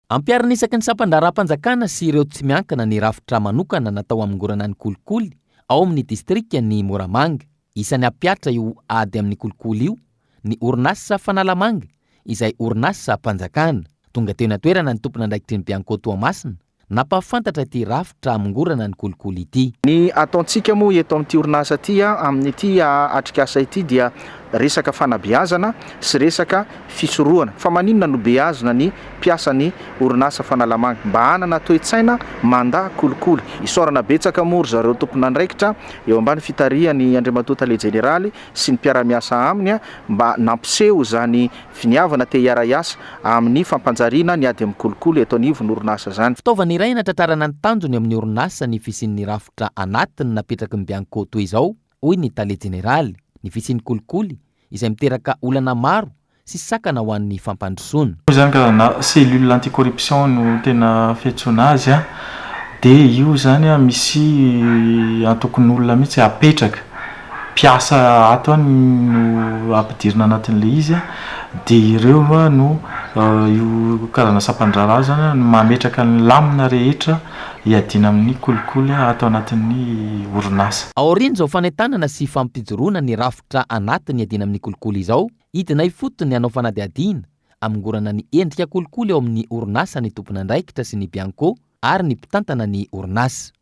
Ampiharina isaky ny sampan-draharaham-panjakana sy ireo tsy miankina ny rafitra manokana natao hamongorana ny kolikoly ao amin'ny distrikan'i Moramanga. Isan'ny hampihatra io ady amin'ny kolikoly io ny orinasa Fanalamanga izay orinasam-panjakana. Tonga teo an-toerana ny tompon'andraikitry ny Bianco Toamasina nampahafantatra ity rafitra hamongorana ny kolikoly ity. Ny ataontsika moa eto amin'ity orinasa ity amin'ity atrikasa ity dia resaka fanabeazana sy resaka fisorohana. Fa maninona no beazina ny mpiasan'ny orinasa Fanalamanga? Mba hanana toe-tsaina mandà kolikoly. Isaorana betsaka moa ry zareo tompon'andraikitra eo ambany fitarihan'i Andriamatoa Tale Jeneraly sy ny mpiara-miasa aminy mba nampiseho izany finiavana te hiara-hiasa amin'ny fampanjariana ny ady amin'ny kolikoly eto anivon'ny orinasa izany. Fitaovana iray hanatratrarana ny tanjony amin'ny orinasa ny fisian'ny rafitra anatiny napetraky ny Bianco toy izao, hoy ny tale jeneraly. Ny fisian'ny kolikoly, izay miteraka olana maro sy sakana ho an'ny fampandrosoana. Io izany karazana cellule anti-corruption no tena fiantsoana azy an, dia io izany an misy antokon'olona mihitsy apetraka, mpiasa ato an no ampidirina anatin'ilay izy an, dia ireo no io karazana sampan-draharaha io izany an no mametraka ny lamina rehetra hiadiana amin'ny kolikoly ato anatin'ny orinasa. Aorian'izao fanentanana sy fampijoroana ny rafitra anatiny hiadiana amin'ny kolikoly izao, hidina ifotony hanao fanadihadiana hamongorana ny endrika kolikoly ao amin'ny orinasa ny tompon'andraikitra sy ny Bianco ary ny mpitantana ny orinasa.